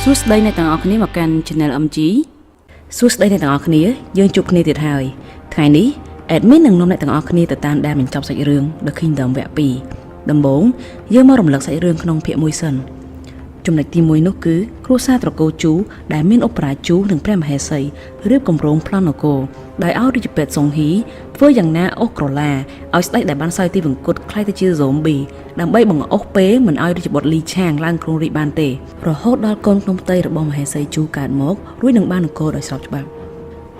សួស្តីអ្នកទាំងអស់គ្នាមកកាន់ Channel MG សួស្តីអ្នកទាំងអស់គ្នាយើងជួបគ្នាទៀតហើយថ្ងៃនេះ admin នឹងនាំអ្នកទាំងអស់គ្នាទៅតាមដានបញ្ចប់សាច់រឿង The Kingdom វគ្គ2ដំបូងយើងមករំលឹកសាច់រឿងក្នុងភាគ1សិនចំណុចទី1នោះគឺគ្រួសារត្រកូលជូដែលមានឧបរាជជូនិងព្រះមហេសីរៀបគម្រោងប្លន់នគរដោយឲ្យរាជពេទ្យសុងហ៊ីធ្វើយ៉ាងណាអូសក្រឡាឲ្យស្ដេចដែលបានសោយទីវង្គតក្លាយទៅជាហ្សូមប៊ីដើម្បីបង្អុសពេលមិនឲ្យរាជបុត្រលីឆាងឡើងគ្រងរាជបានទេរហូតដល់កូនក្នុងផ្ទៃរបស់មហេសីជូកើតមករួចនឹងបាននគរដោយស្របច្បាប់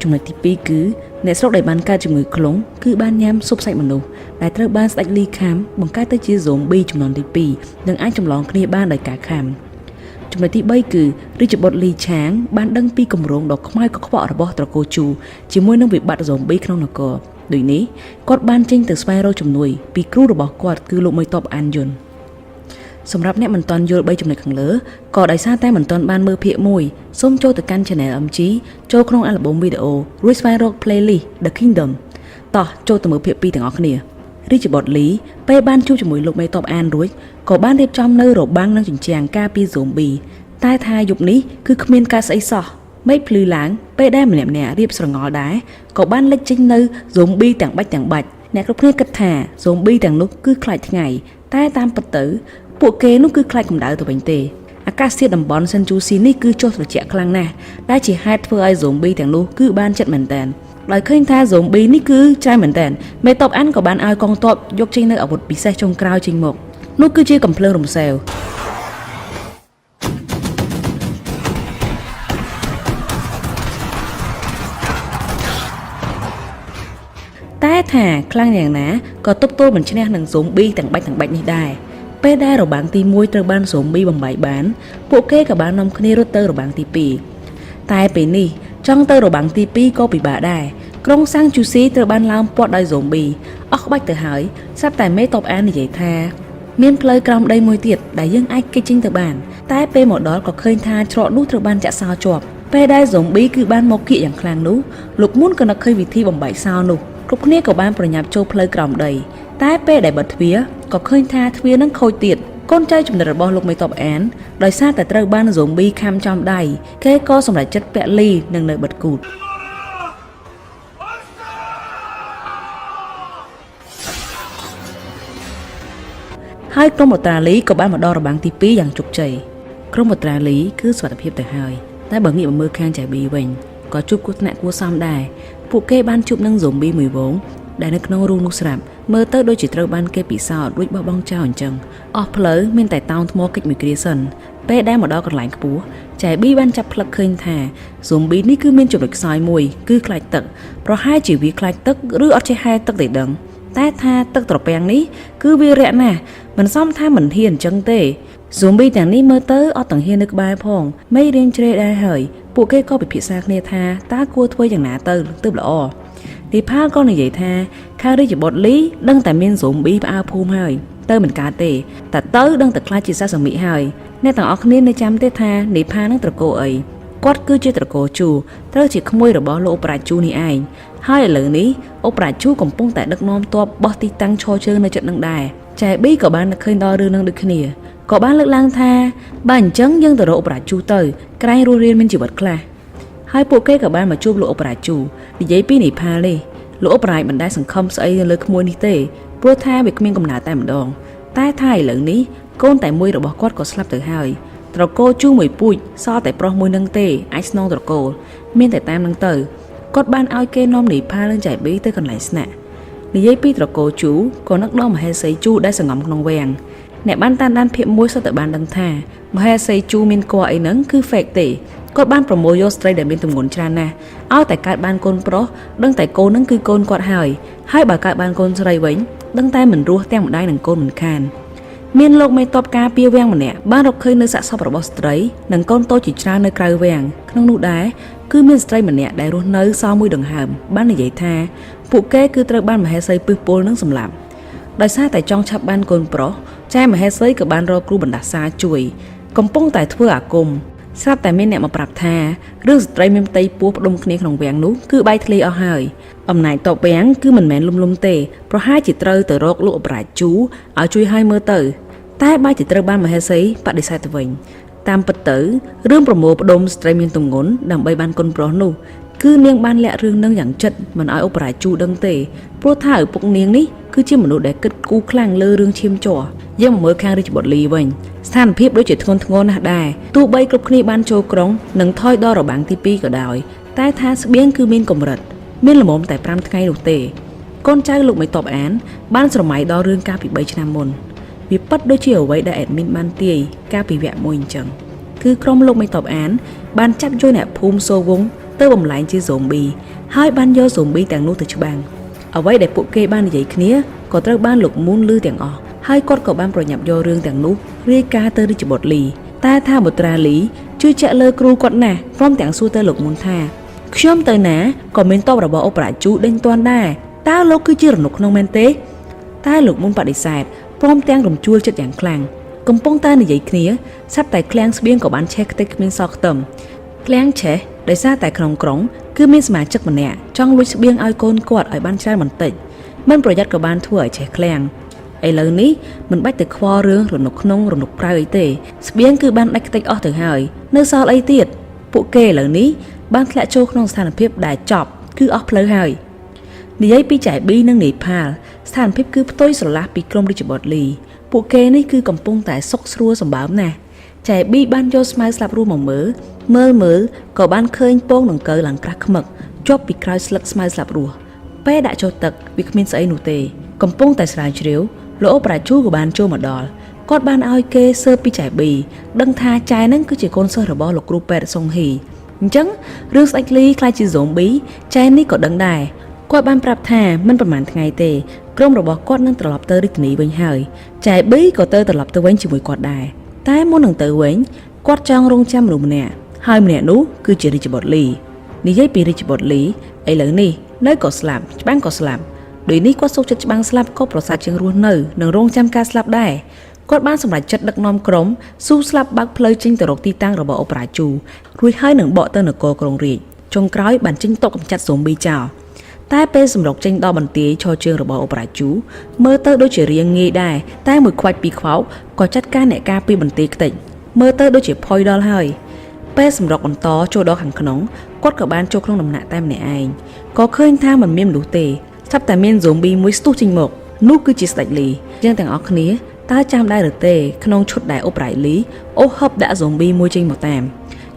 ចំណុចទី2គឺអ្នកស្រុកដែលបានកើតជំងឺខ្លុងគឺបានញ៉ាំស៊ុបសាច់មនុស្សដែលត្រូវបានស្ដេចលីខាំបង្កើតទៅជាហ្សូមប៊ីចំនួនទី2និងអាចចម្លងគ្នាបានដោយការខាំចំណុចទី3គឺរាជបុត្រលីឆាងបានដឹងពីគម្រោងដ៏ខ្មៅកខ្វក់របស់ត្រកូលជូជាមួយនឹងវិបត្តិហ្សូមប៊ីក្នុងនគរដូចនេះគាត់បានចេញទៅស្វែងរកជំនួយពីគ្រូរបស់គាត់គឺលោកមេតបអានយុនសម្រាប់អ្នកមិនទាន់យល់3ចំណុចខាងលើក៏ដោយសារតែមិនទាន់បានមើលភាគ1សូមចូលទៅកាន់ Channel MG ចូលក្នុងអាល់ប៊ុមវីដេអូរួចស្វែងរក Playlist The Kingdom តោះចូលទៅមើលភាគ2ទាំងអស់គ្នារាជបុត្រលីពេលបានជួបជាមួយលោកមេតបអានរួចក៏បានរៀបចំនៅរបាំងនិងជញ្ជាំងការពារហ្សូមប៊ីតែថាយប់នេះគឺគ្មានការស្អីសោះមេឃភ្លឺឡើងពេលដែលម្នាក់ៗរៀបស្រងល់ដែរក៏បានលេចចេញនៅហ្សូមប៊ីទាំងបាច់ទាំងបាច់អ្នកគ្រប់គ្នាគិតថាហ្សូមប៊ីទាំងនោះគឺខ្លាចថ្ងៃតែតាមពិតទៅពួកគេនោះគឺខ្លាចកម្ដៅទៅវិញទេអាកាសធាតុតំបន់សិនជូស៊ីនេះគឺចុះត្រជាក់ខ្លាំងណាស់ដែលជាហេតុធ្វើឲ្យហ្សូមប៊ីទាំងនោះគឺបានចិត្តមែនតើដោយឃើញថាហ្សូមប៊ីនេះគឺច្រើនមែនតើមេតបអានក៏បានឲ្យកងទ័ពយកចេញនៅអាវុធពិសេសចុងក្រោយចេញមកនោះគឺជាកំភ្លើងរំសេវតែថាខ្លាំងយ៉ាងណាក៏ទប់ទល់មិនឈ្នះនឹងហ្សូមប៊ីទាំងបាច់ទាំងបាច់នេះដែរពេលដែលរបាំងទី1ត្រូវបានហ្សូមប៊ីបំបែកបានពួកគេក៏បាននាំគ្នារត់ទៅរបាំងទី2តែពេលនេះចង់ទៅរបាំងទី2ក៏ពិបាកដែរក្រុងសាំងជូស៊ីត្រូវបានឡោមព័ទ្ធដោយហ្សូមប៊ីអស់ក្បាច់ទៅហើយស្រាប់តែមេតបអាននិយាយថាមានផ្លូវក្រោមដីមួយទៀតដែលយើងអាចគេចចេញទៅបានតែពេលមកដល់ក៏ឃើញថាច្រកនោះត្រូវបានចាក់សោជាប់ពេលដែលហ្សូមប៊ីគឺបានមកគៀកយ៉ាងខ្លាំងនោះលោកមុនក៏នឹកឃើញវិធីបំបែកសោនោះគ្រប់គ្នាក៏បានប្រញាប់ចូលផ្លូវក្រោមដីតែពេលដែលបិទទ្វារក៏ឃើញថាទ្វារនឹងខូចទៀតកូនចៅចំណិតរបស់លោកមេតបអានដោយសារតែត្រូវបានហ្សូមប៊ីខាំចំដៃគេក៏សម្រេចចិត្តពាក់លីនិងនៅបិទគូតហើយក្រុមអូស្ត្រាលីក៏បានមកដល់របាំងទី2យ៉ាងជោគជ័យក្រុមអូស្ត្រាលីគឺសុវត្ថិភាពទៅហើយតែបើងាកមកមើលខាងចៃប៊ីវិញក៏ជួបគ្រោះថ្នាក់គួរសមដែរពួកគេបានជួបនឹងហ្សូមប៊ីមួយហ្វូងដែលនៅក្នុងរូងនោះស្រាប់មើលទៅដូចជាត្រូវបានគេពិសោធន៍រួចបោះបង់ចោលអញ្ចឹងអស់ផ្លូវមានតែតោងថ្មកិច្ចមួយគ្រាសិនពេលដែលមកដល់កន្លែងខ្ពស់ចៃប៊ីបានចាប់ផ្លឹកឃើញថាហ្សូមប៊ីនេះគឺមានចំណុចខ្សោយមួយគឺខ្លាចទឹកប្រហែលជាវាខ្លាចទឹកឬអត់ចេះហែលទឹកទេដឹងតែថាទឹកត្រពាំងនេះគឺវារាក់ណាស់មិនសមថាមិនហ៊ានអញ្ចឹងទេហ្សូមប៊ីទាំងនេះមើលទៅអត់ទាំងហ៊ាននៅក្បែរផងមេរៀងជ្រេដែរហើយពួកគេក៏ពិភាក្សាគ្នាថាតើគួរធ្វើយ៉ាងណាទៅទើបល្អនីផាលក៏និយាយថាខាងរាជបុត្រលីដឹងតែមានហ្សូមប៊ីផ្អើលភូមិហើយទៅមិនកើតទេតែទៅដឹងតែខ្លាចជាសាសមិហើយអ្នកទាំងអស់គ្នានៅចាំទេថានីផានឹងត្រកូលអីគាត់គឺជាត្រកូលជូត្រូវជាក្មួយរបស់លោកឧបរាជជូនេះឯងហើយឥឡូវនេះឧបរាជជូកំពុងតែដឹកនាំទ័ពបោះទីតាំងឈរជើងនៅជិតនឹងដែរចែប៊ីក៏បាននឹកឃើញដល់រឿងនឹងដូចគ្នាក៏បានលើកឡើងថាបើអញ្ចឹងយើងទៅរកឧបរាជជូទៅក្រែងរស់រានមានជីវិតខ្លះហើយពួកគេក៏បានមកជួបលោកឧបរាជជូនិយាយពីនីផាលនេះលោកឧបរាជមិនដែលសង្ឃឹមស្អីនៅលើក្មួយនេះទេព្រោះថាវាគ្មានកំណើតតែម្ដងតែថាឥឡូវនេះកូនតែមួយរបស់គាត់ក៏ស្លាប់ទៅហើយត្រកូលជូមួយពូជសល់តែប្រុសមួយនឹងទេអាចស្នងត្រកូលមានតែតាមនឹងទៅគាត់បានឲ្យគេនាំនីផាលនិងចៃប៊ីទៅកន្លែងស្នាក់និយាយពីត្រកូលជូក៏នឹកដល់មហេសីជូដែលសង្ងំក្នុងវាំងអ្នកបានតាមដានភាពមួយសុទ្ធតែបានដឹងថាមហេសីជូមានគរអីហ្នឹងគឺ fake ទេគាត់បានប្រមូលយកស្ត្រីដែលមានទម្ងន់ច្រើនណាស់ឲ្យតែកើតបានកូនប្រុសដឹងតែកូនហ្នឹងគឺកូនគាត់ហើយហើយបើកើតបានកូនស្រីវិញដឹងតែមិនរស់ទាំងម្ដាយនិងកូនមិនខានមានលោកមេតបការពារវាំងម្នាក់បានរកឃើញនៅសាកសពរបស់ស្ត្រីនិងកូនតូចជាច្រើននៅក្រៅវាំងក្នុងនោះដែរគឺមានស្ត្រីម្នាក់ដែលរស់នៅសល់មួយដង្ហើមបាននិយាយថាពួកគេគឺត្រូវបានមហេសីពឹសពលនឹងសម្លាប់ដោយសារតែចង់ឆាប់បានកូនប្រុសចែមហេសីក៏បានរកគ្រូបណ្ដាសាជួយកំពុងតែធ្វើអាគមស្រាប់តែមានអ្នកមកប្រាប់ថារឿងស្ត្រីមានផ្ទៃពោះផ្ដុំគ្នាក្នុងវាំងនោះគឺបែកធ្លាយអស់ហើយអំណាចតបវាំងគឺមិនមែនលំលំទេប្រហែលជាត្រូវទៅរកលោកអបរាជជូឲ្យជួយឲ្យមើលទៅតែបែរជាត្រូវបានមហេសីបដិសេធទៅវិញ តាមពិតទៅរឿងប្រមូលផ្ដុំស្ត្រីមានទម្ងន់ដើម្បីបានគុណប្រុសនោះគឺនាងបានលាក់រឿងនឹងយ៉ាងចិត្តមិនឲ្យឧបរាជជូដឹងទេព្រោះថាឪពុកនាងនេះគឺជាមនុស្សដែលគិតគូរខ្លាំងលើរឿងឈាមជ័រយើងមកមើលខាងរាជបុត្រលីវិញស្ថានភាពដូចជាធ្ងន់ធ្ងរណាស់ដែរទោះបីគ្រប់គ្នាបានចូលក្រុងនិងថយដល់របាំងទី2ក៏ដោយតែថាស្បៀងគឺមានកម្រិតមានល្មមតែ5ថ្ងៃនោះទេកូនចៅលោកមេតបអានបានស្រមៃដល់រឿងកាលពី3ឆ្នាំមុនវាពិតដូចជាអ្វីដែលអេដមីនបានទាយកាលពីវគ្គមួយអញ្ចឹងគឺក្រុមលោកមេតបអានបានចាប់យកអ្នកភូមិសូវងទៅបំលែងជាហ្សូមប៊ីហើយបានយកហ្សូមប៊ីទាំងនោះទៅច្បាំងអ្វីដែលពួកគេបាននិយាយគ្នាក៏ត្រូវបានលោកមូនឮទាំងអស់ហើយគាត់ក៏បានប្រញាប់យករឿងទាំងនោះរាយការណ៍ទៅរាជបុត្រលីតែថាបុត្រាលីជឿជាក់លើគ្រូគាត់ណាស់ព្រមទាំងសួរទៅលោកមូនថាខ្ញុំទៅណាក៏មានតបរបស់អបរាជូដេញទាន់ដែរតើលោកគឺជារនុកក្នុងមែនទេតែលោកមូនបដិសេធព្រមទាំងរំជួលចិត្តយ៉ាងខ្លាំងកំពុងតែនិយាយគ្នាស្រាប់តែឃ្លាំងស្បៀងក៏បានឆេះខ្ទេចគ្មានសល់ខ្ទឹមឃ្លាំងឆេះដោយសារតែក្នុងក្រុងគឺមានសមាជិកម្នាក់ចង់លួចស្បៀងឲ្យកូនគាត់ឲ្យបានច្រើនបន្តិចមិនប្រយ័ត្នក៏បានធ្វើឲ្យឆេះឃ្លាំងឥឡូវនេះមិនបាច់ទៅខ្វល់រឿងរនុកក្នុងរនុកក្រៅអីទេស្បៀងគឺបានដាច់ខ្ទេចអស់ទៅហើយនៅសល់អីទៀតពួកគេឥឡូវនេះបានធ្លាក់ចូលក្នុងស្ថានភាពដែលចប់គឺអស់ផ្លូវហើយនិយាយពីចែប៊ីនិងនេផាលស្ថានភាពគឺផ្ទុយស្រឡះពីក្រុមរាជបុត្រលីពួកគេនេះគឺកំពុងតែសុកស្រួលសម្បើមណាស់ចែប៊ីបានយកស្មៅស្លាប់រស់មកមើលមើលមើលក៏បានឃើញពងដង្កូវឡើងក្រាស់ខ្មឹកជាប់ពីក្រោយស្លឹកស្មៅស្លាប់រស់ពេលដាក់ចូលទឹកវាគ្មានស្អីនោះទេកំពុងតែស្រាវជ្រាវលោកប្រាជូក៏បានចូលមកដល់គាត់បានឲ្យគេស៊ើបពីចែប៊ីដឹងថាចែនឹងគឺជាកូនសិស្សរបស់លោកគ្រូពេទ្យសុងហ៊ីអញ្ចឹងរឿងស្ដេចលីក្លាយជាហ្សូមប៊ីចែនេះក៏ដឹងដែរគាត់បានប្រាប់ថាមិនប្រហែលថ្ងៃទេក្រុមរបស់គាត់នឹងត្រឡប់ទៅរាជធានីវិញហើយចែប៊ីក៏ទៅត្រឡប់ទៅវិញជាមួយគាត់ដែរតែមុននឹងទៅវិញគាត់ចង់រងចាំមនុស្សម្នាក់ហើយម្នាក់នោះគឺជារាជបុត្រលីនិយាយពីរាជបុត្រលីឥឡូវនេះនៅក៏ស្លាប់ច្បាំងក៏ស្លាប់ដោយនេះគាត់សុខចិត្តច្បាំងស្លាប់ក៏ប្រសើរជាងរស់នៅនិងរងចាំការស្លាប់ដែរគាត់បានសម្រេចចិត្តដឹកនាំក្រុមស៊ូស្លាប់បើកផ្លូវចេញទៅរកទីតាំងរបស់អុបរាជូរួចហើយនឹងបកទៅនគរក្រុងរាជចុងក្រោយបានចេញតបកម្ចាត់ហ្សូមប៊ីចោលតែពេលសម្រុកចេញដល់បន្ទាយឈរជើងរបស់អុបរាជូមើលទៅដូចជារៀងងាយដែរតែមួយខ្វាច់ពីរខ្វោកក៏ចាត់ការអ្នកការពីបន្ទាយខ្ទេចមើលទៅដូចជាផុយដល់ហើយពេលសម្រុកបន្តចូលដល់ខាងក្នុងគាត់ក៏បានចូលក្នុងដំណាក់តែម្នាក់ឯងក៏ឃើញថាមិនមានមនុស្សទេស្រាប់តែមានហ្សូមប៊ីមួយស្ទុះចេញមកនោះគឺជាស្ដេចលីយើងទាំងអស់គ្នាតើចាំដែរឬទេក្នុងឈុតដែលអូប្រៃលីអូហឹបដាក់ហ្សូមប៊ីមួយចេញមកតាម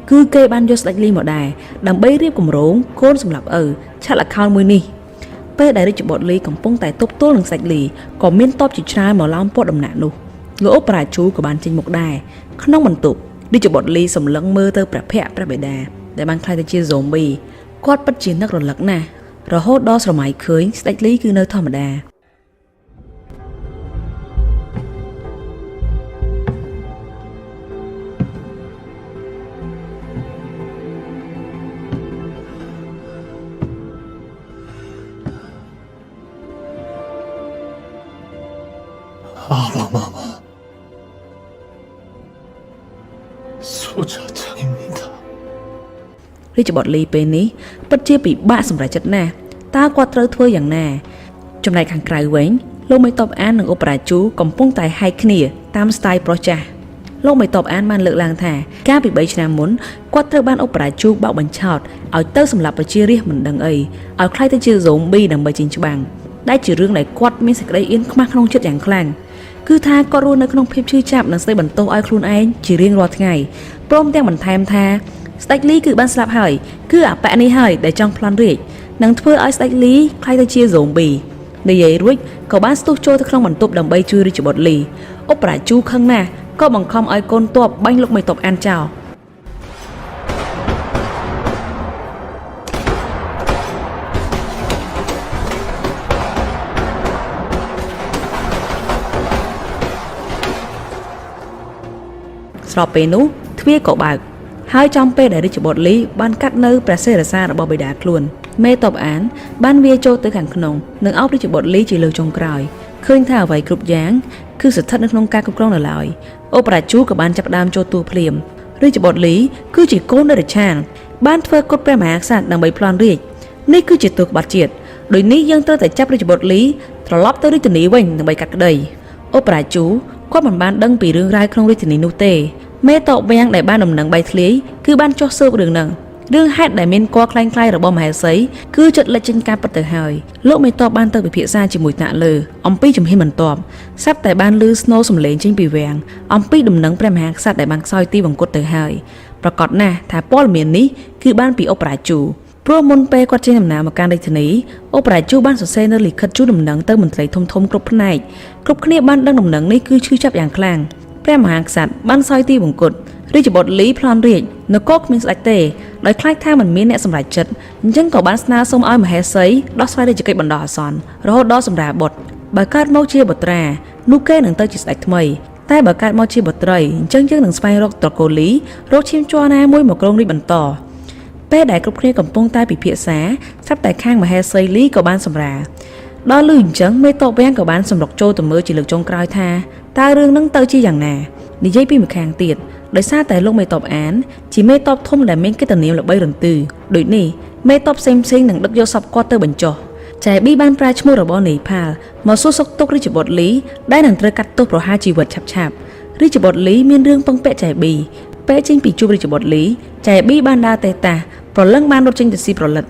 គឺគេបានយកស្ដេចលីមកដែរដើម្បីរៀបគម្រោងកូនសម្រាប់ឪឆាត់ល្ខោនមួយនេះពេលដែលរាជបុត្រលីកំពុងតែទប់ទល់នឹងស្ដេចលីក៏មានតបជាច្រើនមកឡោមព័ទ្ធដំណាក់នោះលោកអូប្រាជូក៏បានចេញមកដែរក្នុងបន្ទប់រាជបុត្រលីសម្លឹងមើលទៅព្រះភ័ក្ត្រព្រះបិតាដែលបានក្លាយទៅជាហ្សូមប៊ីគាត់ពិតជានឹករលឹកណាស់រហូតដល់ស្រមៃឃើញស្ដេចលីគឺនៅធម្មតា 아바마마 소자장입니다. រាជបុត្រលីពេលនេះពិតជាពិបាកសម្រេចចិត្តណាស់តើគាត់ត្រូវធ្វើយ៉ាងណាចំណែកខាងក្រៅវិញលោកមេតបអាននិងអុបរាជូកំពុងតែហែកគ្នាតាមស្ទាយប្រុសចាស់លោកមេតបអានបានលើកឡើងថាកាលពី3ឆ្នាំមុនគាត់ត្រូវបានអុបរាជូបោកបញ្ឆោតឲ្យទៅសម្លាប់ប្រជារាស្ត្រមិនដឹងអីឲ្យក្លាយទៅជាហ្សូមប៊ីដើម្បីចេញច្បាំងដែលជារឿងដែលគាត់មានសេចក្តីអៀនខ្មាស់ក្នុងចិត្តយ៉ាងខ្លាំងគឺថាគាត់រស់នៅក្នុងភាពឈឺចាប់និងស្ដីបន្ទោសឲ្យខ្លួនឯងជារៀងរាល់ថ្ងៃព្រមទាំងបន្ថែមថាស្ដេចលីគឺបានស្លាប់ហើយគឺអាប៉ាក់នេះហើយដែលចង់ប្លន់រាជនិងធ្វើឲ្យស្ដេចលីក្លាយទៅជាហ្សូមប៊ីនិយាយរួចក៏បានស្ទុះចូលទៅក្នុងបន្ទប់ដើម្បីជួយរាជបុត្រលីអុបរាជូខឹងណាស់ក៏បង្ខំឲ្យកូនទ័ពបាញ់លោកមេតបអានចោលស្របពេលនោះទ្វារក៏បើកហើយចំពេលដែលរាជបុត្រលីបានកាត់នៅព្រះសិរសារបស់បិតាខ្លួនមេតបអានបានវាយចូលទៅខាងក្នុងនិងអោបរាជបុត្រលីជាលើកចុងក្រោយឃើញថាអ្វីគ្រប់យ៉ាងគឺស្ថិតនៅក្នុងការគ្រប់គ្រងនៅឡើយអូប្រាជូក៏បានចាប់ផ្ដើមចូលតួភ្លាមរាជបុត្រលីគឺជាកូនដរិឆានបានធ្វើគុតព្រះមហាក្សត្រដើម្បីប្លន់រាជនេះគឺជាទោសក្បត់ជាតិដោយនេះយើងត្រូវតែចាប់រាជបុត្រលីត្រឡប់ទៅរាជធានីវិញដើម្បីកាត់ក្តីអូប្រាជូគាត់មិនបានដឹងពីរឿងរ៉ាវក្នុងរាជធានីនោះទេ មេតបវាំងដែលបានដំណឹងបែកធ្លាយគឺបានចុះស៊ើបរឿងហ្នឹងរឿងហេតុដែលមានកក្លែងក្លាយរបស់មហេសីគឺចិត្តលេចចេញការពិតទៅហើយលោកមេតបបានទៅពិភាក្សាជាមួយថ្នាក់លើអំពីជំហានបន្ទាប់ស្រាប់តែបានឮស្នូរសំឡេងចេញពីវាំងអំពីដំណឹងព្រះមហាក្សត្រដែលបានខ្សោយទីវង្គតទៅហើយប្រកាសណាស់ថាព័ត៌មាននេះគឺបានពីអបរាជូព្រោះមុនពេលគាត់ចេញដំណើរមកកាន់រាជធានីអូប្រាជូបានសរសេរនៅលិខិតជូនដំណឹងទៅមន្ត្រីធំៗគ្រប់ផ្នែកគ្រប់គ្នាបានដឹងដំណឹងនេះគឺឈឺចាប់យ៉ាងខ្លាំងព្រះមហាក្សត្របានសោយទីវង្គតរាជបុត្រលីប្លន់រាជនគរគ្មានស្ដេចទេដោយខ្លាចថាមិនមានអ្នកសម្រេចចិត្តអញ្ចឹងក៏បានស្នើសុំឲ្យមហេសីដោះស្រាយរាជកិច្ចបណ្ដោះអាសន្នរហូតដល់សម្រាលបុត្របើកើតមកជាបុត្រានោះគេនឹងទៅជាស្ដេចថ្មីតែបើកើតមកជាបុត្រីអញ្ចឹងយើងនឹងស្វែងរកត្រកូលីរកឈាមជ័រណាមួយមកក្រុងរាជបន្ត ពេលដែលគ្រប់គ្នាកំពុងតែពិភាក្សាស្រាប់តែខាងមហេសីលីក៏បានសម្រាលដល់លឺអញ្ចឹងមេតបវាំងក៏បានសម្រុកចូលទៅមើលជាលើកចុងក្រោយថាតើរឿងនឹងទៅជាយ៉ាងណានិយាយពីម្ខាងទៀតដោយសារតែលោកមេតបអានជាមេតបធំដែលមានកិត្តិនាមល្បីរន្ទឺដូចនេះមេតបផ្សេងៗនឹងដឹកយកសពគាត់ទៅបញ្ចុះចែប៊ីបានប្រើឈ្មោះរបស់នេផាលមកសួរសុខទុក្ខរាជបុត្រលីដែលនឹងត្រូវកាត់ទោសប្រហារជីវិតឆាប់ៗរាជបុត្រលីមានរឿងពឹងពាក់ចែប៊ីពេលចេញពីជួបរាជបុត្រលីចែប៊ីបានដើរទេតាប្រលឹងបានរត់ចេញទៅស៊ីប្រលិត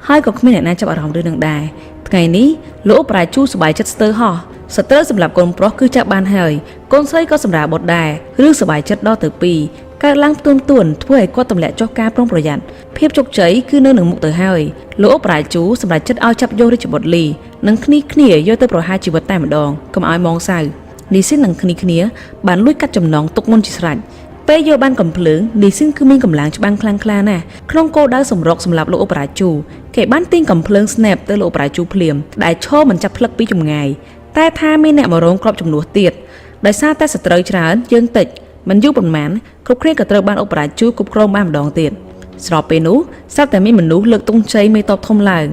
ហើយក៏គ្មានអ្នកណាចាប់អារម្មណ៍រឿងនឹងដែរថ្ងៃនេះលោកប្រាជូសប្បាយចិត្តស្ទើរហោះសត្រូវសម្រាប់កូនប្រុសគឺចាប់បានហើយកូនស្រីក៏សម្រាលបុត្រដែររឿងសប្បាយចិត្តដល់ទៅពីរកើតឡើងផ្ទួនផ្ទួនធ្វើឲ្យគាត់ទម្លាក់ចុះការប្រុងប្រយ័ត្នភាពជោគជ័យគឺនៅនឹងមុខទៅហើយលោកប្រាជូសម្រាប់ចិត្តឲ្យចាប់យករាជបុត្រលីនិងគ្នាគ្នាយកទៅប្រហារជីវិតតែម្ដងកុំឲ្យមងសៅនីស៊ីននិងគ្នាគ្នាបានលួចកាត់ចំណងទុកមុនជាស្រេចពេលយកបានកំភ្លើងនីស៊ីនគឺមានកម្លាំងច្បាំងខ្លាំងក្លាណាស់ក្នុងគោលដៅសម្រុកសម្រាប់លោកអបរាជូគេបានទាញកំភ្លើង snap ទៅលោកអបរាជូភ្លាមដែលឈរមិនចាប់ផ្លឹកពីចម្ងាយតែថាមានអ្នកមករងក្របចំនួនទៀតដោយសារតែសត្រូវច្រើនយើងតិចមិនយូរប៉ុន្មានគ្រប់គ្នាក៏ត្រូវបានអបរាជូគ្រប់គ្រងបានម្ដងទៀតស្របពេលនោះស្រាប់តែមានមនុស្សលើកទង់ជ័យមេតបធំឡើង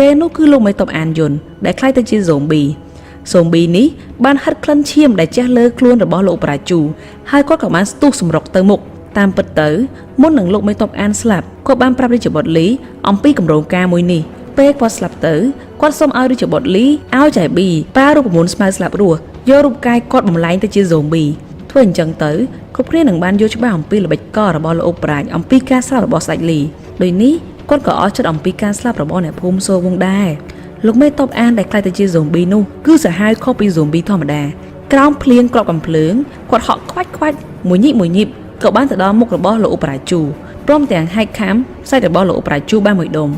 គេនោះគឺលោកមេតបអានយុនដែលក្លាយទៅជាហ្សូមប៊ីហ្សូមប៊ីនេះបានហិតក្លិនឈាមដែលជះលើខ្លួនរបស់លោកប្រាជូហើយគាត់ក៏បានស្ទុះសម្រុកទៅមុខតាមពិតទៅមុននឹងលោកមេតបអានស្លាប់គាត់បានប្រាប់រាជបុត្រលីអំពីគម្រោងការមួយនេះពេលគាត់ស្លាប់ទៅគាត់សូមឲ្យរាជបុត្រលីឲ្យចៃប៊ីប្រើរូបមន្តស្មៅស្លាប់រស់យករូបកាយគាត់បំលែងទៅជាហ្សូមប៊ីធ្វើអញ្ចឹងទៅគ្រប់គ្នានឹងបានយល់ច្បាស់អំពីល្បិចកលរបស់លោកប្រាជ្ញអំពីការស្លាប់របស់ស្ដេចលីដូចនេះគាត់ក៏អស់ចិត្តអំពីការស្លាប់របស់អ្នកភូមិសូវងដែរលោកមេតបអានដែលក្លាយទៅជាហ្សូមប៊ីនោះគឺសាហាវខុសពីហ្សូមប៊ីធម្មតាក្រោមភ្លៀងក្របកំភ្លើងគាត់ហក់ខ្វាច់ខ្វាច់មួយញីបមួយញីបក៏បានទៅដល់មុខរបស់លោកឧបរាជូព្រមទាំងហែកខាំសាច់របស់លោកឧបរាជូបានមួយដុំ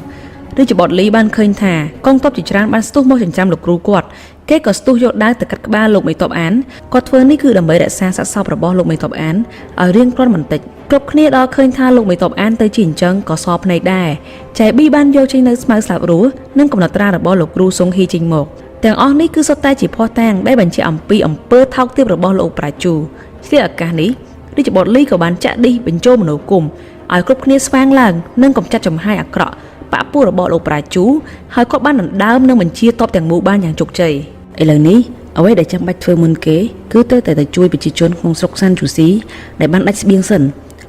រាជបុត្រលីបានឃើញថាកងទ័ពជាច្រើនបានស្ទុះមកចិញ្ចាំលោកគ្រូគាត់គេក៏ស្ទុះយកដាវទៅកាត់ក្បាលលោកមេតបអានគាត់ធ្វើនេះគឺដើម្បីរក្សាសាកសពរបស់លោកមេតបអានឲ្យរៀងគ្រាន់បន្តិចគ្រប់គ្នាដល់ឃើញថាលោកមេតបអានទៅជាអញ្ចឹងក៏សភ្នែកដែរចែប៊ីបានយកចេញនៅស្មៅស្លាប់រស់និងកំណត់ត្រារបស់លោកគ្រូសុងហ៊ីចេញមកទាំងអស់នេះគឺសុទ្ធតែជាភស្តុតាងដែលបញ្ជាក់អំពីអំពើថោកទាបរបស់លោកប្រាជូឆ្លៀតឱកាសនេះរាជបុត្រលីក៏បានចាក់ឌីសបញ្ចូលមនោគមឲ្យគ្រប់គ្នាស្វាងឡើងនិងកំចាត់ចំហាយអាក្រក់បាក់ពួករបស់លោកប្រាជូហើយគាត់បានដណ្ដើមនិងបញ្ជាតបទាំងមូលបានយ៉ាងជោគជ័យឥឡូវនេះអ្វីដែលចាំបាច់ធ្វើមុនគេគឺត្រូវតែទៅជួយប្រជាជនក្នុងស្រុកសានជូស៊ីដែលបានដាច់ស្បៀងសិន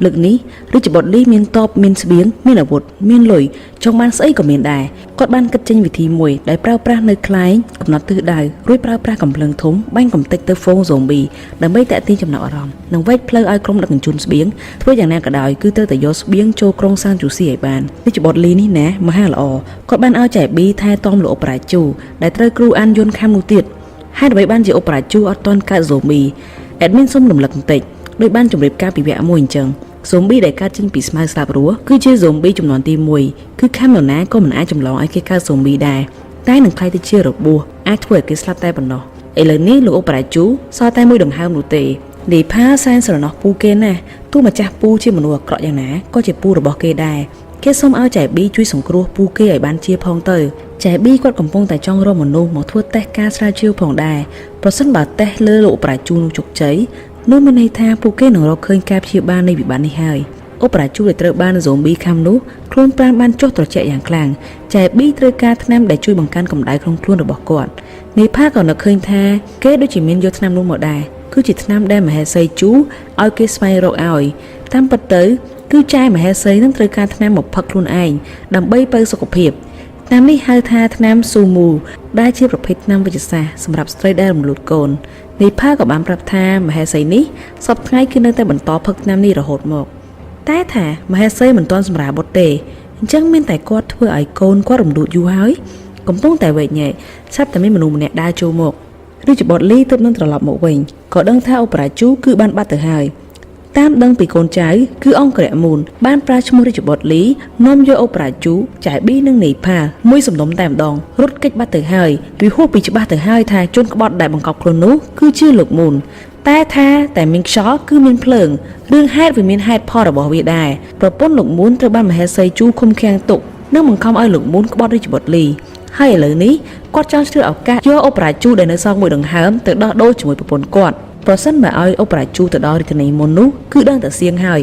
លើកនេះរាជបុត្រលីមានតបមានស្បៀងមានអាវុធមានលុយចង់បានស្អីក៏មានដែរគាត់បានគិតចេញវិធីមួយដែលប្រើប្រាស់នៅខ្លែងកំណត់ទិសដៅរួចប្រើប្រាស់កំភ្លើងធំបាញ់កំទេចទៅហ្វូងហ្សូមប៊ីដើម្បីតាក់ទាញចំណាប់អារម្មណ៍និងវែកផ្លូវឲ្យក្រុមដឹកជញ្ជូនស្បៀងធ្វើយ៉ាងណាក៏ដោយគឺត្រូវតែយកស្បៀងចូលក្រុងសានជូស៊ីឲ្យបានរាជបុត្រលីនេះណាមហាល្អគាត់បានឲ្យចែប៊ីថែទាំលោកប្រាជូដែលត្រូវគ្រូអានយន្តខាំនោះទៀតហេតុអ្វីបានជាអូប្រាជូអត់ទាន់កើតហ្សូមប៊ីអេដមីនសុំរំលឹកបន្តិចដោយបានជម្រាបការពីវគ្គមួយអញ្ចឹងហ្សូមប៊ីដែលកើតចេញពីស្មៅស្លាប់រស់គឺជាហ្សូមប៊ីចំនួនទី1គឺខាំនរណាក៏មិនអាចចម្លងឲ្យគេកើតហ្សូមប៊ីដែរតែនឹងក្លាយទៅជារបួសអាចធ្វើឲ្យគេស្លាប់តែប៉ុណ្ណោះឥឡូវនេះលោកអូប្រាជូសល់តែមួយដង្ហើមនោះទេនីផាសែនស្រណោះពូគេណាស់ទោះម្ចាស់ពូជាមនុស្សអាក្រក់យ៉ាងណាក៏ជាពូរបស់គេដែរគេសូមឲ្យចែប៊ីជួយសង្គ្រោះពូគេឲ្យបានជាផងទៅចែប៊ីគាត់កំពុងតែចង់រកមនុស្សមកធ្វើតេស្តការស្រាវជ្រាវផងដែរប្រសិនបើតេស្តលើលោកប្រាជូនោះជោគជ័យ នោះមានន័យថាពួកគេនឹងរកឃើញការព្យាបាលនៃវិបត្តិនេះហើយឧបរាជូដែលត្រូវបានហ្សូមប៊ីខាំនោះខ្លួនប្រាណបានចុះត្រជាក់យ៉ាងខ្លាំងចែប៊ីត្រូវការថ្នាំដែលជួយបង្កើនកម្ដៅក្នុងខ្លួនរបស់គាត់នេផាក៏នឹកឃើញថាគេដូចជាមានយកថ្នាំនោះមកដែរគឺជាថ្នាំដែលមហេសីជូឲ្យគេស្វែងរកឲ្យតាមពិតទៅគឺចែមហេសីនឹងត្រូវការថ្នាំមកផឹកខ្លួនឯងដើម្បីបើសុខភាពថ្នាំនេះហៅថាថ្នាំស៊ូមូដែលជាប្រភេទថ្នាំវិទ្យាសាស្ត្រសម្រាប់ស្ត្រីដែលរំលូតកូននេផាក៏បានប្រាប់ថាមហេសីនេះសប្តាហ៍ថ្ងៃគឺនៅតែបន្តផឹកថ្នាំនេះរហូតមកតែថាមហេសីមិនទាន់សម្រាលបុត្រទេអញ្ចឹងមានតែគាត់ធ្វើឲ្យកូនគាត់រំលូតយូរហើយកំពុងតែវែកញែកស្រាប់តែមានមនុស្សម្នាក់ដើរចូលមករាជបុត្រលីទើបនឹងត្រឡប់មកវិញក៏ដឹងថាឧបរាជូគឺបានបាត់ទៅហើយតាមដឹងពីកូនចៅគឺអង្គរៈមូនបានប្រើឈ្មោះរាជបុត្រលីនាំយកឧបរាជូចែប៊ីនិងនេផាលមួយសំណុំតែម្ដងរត់គេចបាត់ទៅហើយពីហួសពីច្បាស់ទៅហើយថាជនក្បត់ដែលបង្កប់ខ្លួននោះគឺជាលោកមូនតែថាតែមានខ្យល់គឺមានភ្លើងរឿងហេតុវាមានហេតុផលរបស់វាដែរប្រពន្ធលោកមូនត្រូវបានមហេសីជូឃុំឃាំងទុកនិងបង្ខំឲ្យលោកមូនក្បត់រាជបុត្រលីហើយឥឡូវនេះគាត់ចង់ឆ្លៀតឱកាសយកឧបរាជូដែលនៅសល់មួយដង្ហើមទៅដោះដូរជាមួយប្រពន្ធគាត់ប្រសិនបើឲ្យឧបរាជូទៅដល់រាជធានីមុននោះគឺដឹងតែសៀងហើយ